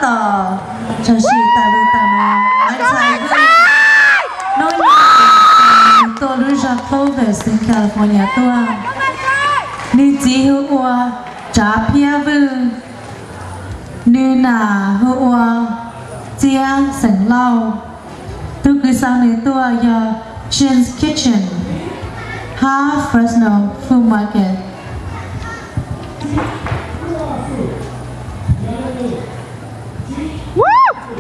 Tom tshwm sim tas li tas no, Maiv Ntxhais Vwj, hnub nyoog nws tuaj lub zos Clovis, xeev California tuaj. Nws txiv hu ua Tsav Phiab Vwj, nws nam hu ua Txiab xeem Lauj. Tus kws xa nws tuaj yog Chin's Kitchen, hab Fresno Food Market.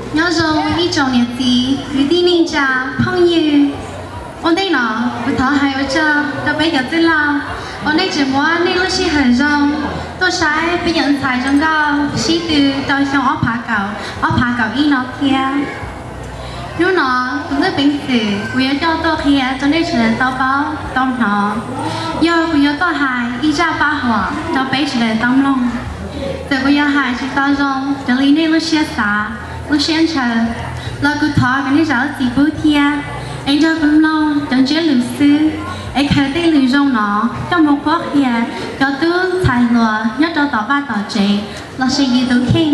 Nyob zoo ib tsoom niam txiv, kwv tij neej tsa, phooj ywg. Ua ntej no kuv thov hais ua tsaug rau peb cov txwj laug uas nej tseem muab nej lub sij hawm zoo tuaj saib peb cov ntxhais zoo nkauj sib tw rau xyoo ob phav kaum, ob phav kaum ib no thiab. Hnub no kuv Ntxwj Peev Xwm kuv yuav coj tuaj qhia rau nej sawv daws tau paub tau hnov, yog kuv yuav tuaj hais ib zaj paj huam rau peb sawv daws tau mloog. Txawm kuv yuav hais tsis tau zoo raws li nej lub siab xav, lub siab ntshaw, los kuv thov kom nej zam lub txim pub thiab, es nrog kuv mloog cov ntsiab lus xwb, es khaws tej lus zoo no coj mus qhuab qhia cov tub ntxhais hluas nyob rau tom vaj tom tsev lossis yus tus kheej,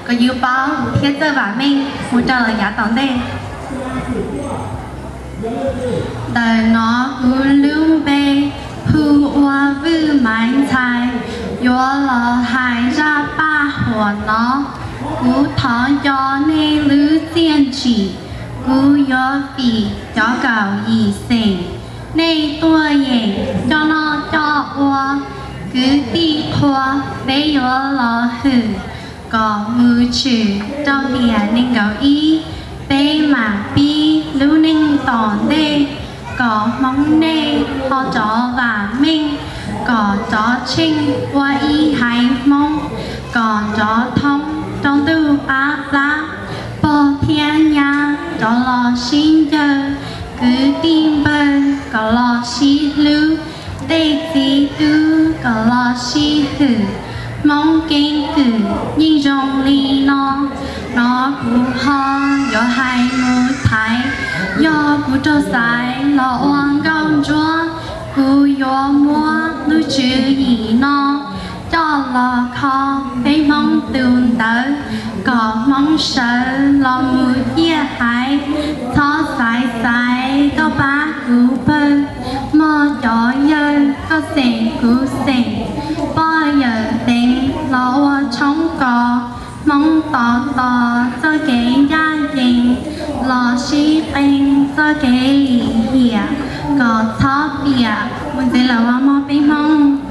kom yus paub thiab txawj vam meej mus rau los yav tom ntej. Ntawm no kuv lub npe hu ua Vwj Maiv Ntxhais, yuav los hais zaj paj huam no. Kuv thov nco nej lub txiaj ntsim, kuv yuav fim cov kaum yim xeem. Nej tuaj yeem coj noj coj ua, kwv tij qhua peb yuav los hwm, kom mus tshwm rau tiam nees nkaum ib, peb mam pib lub neej tom ntej, kom Hmoob nej ho rov vam meej, kom rov tsheej ua ib haiv Hmoob, kom rov thoob rau ntuj qab plab, pog thiab nyab rov los sib ncawg, kwv tij npawg kom los sib hlub, tej txiv tub kom los sib hwm, Hmoob keeb kwm yeej zoo li no. No kuv ho yuav hais mus thaiv, yog kuv raug xaiv los ua nkauj ntsuab, kuv yuav muab lub tswv yim no coj los kho peb Hmoob tus ntawv, kom Hmoob sawv los mus ciaj haiv. Txhob xaiv xaiv koj pab kuv pawg, mog cov yawg koj xeem kuv xeem, poj yawm teev los ua tshoob kos, Hmoob tos tos txoj kev ncaj ncees, los sib qee txoj kev lim hiam, kom txhob piam mus ntxiv lawm os mog peb Hmoob.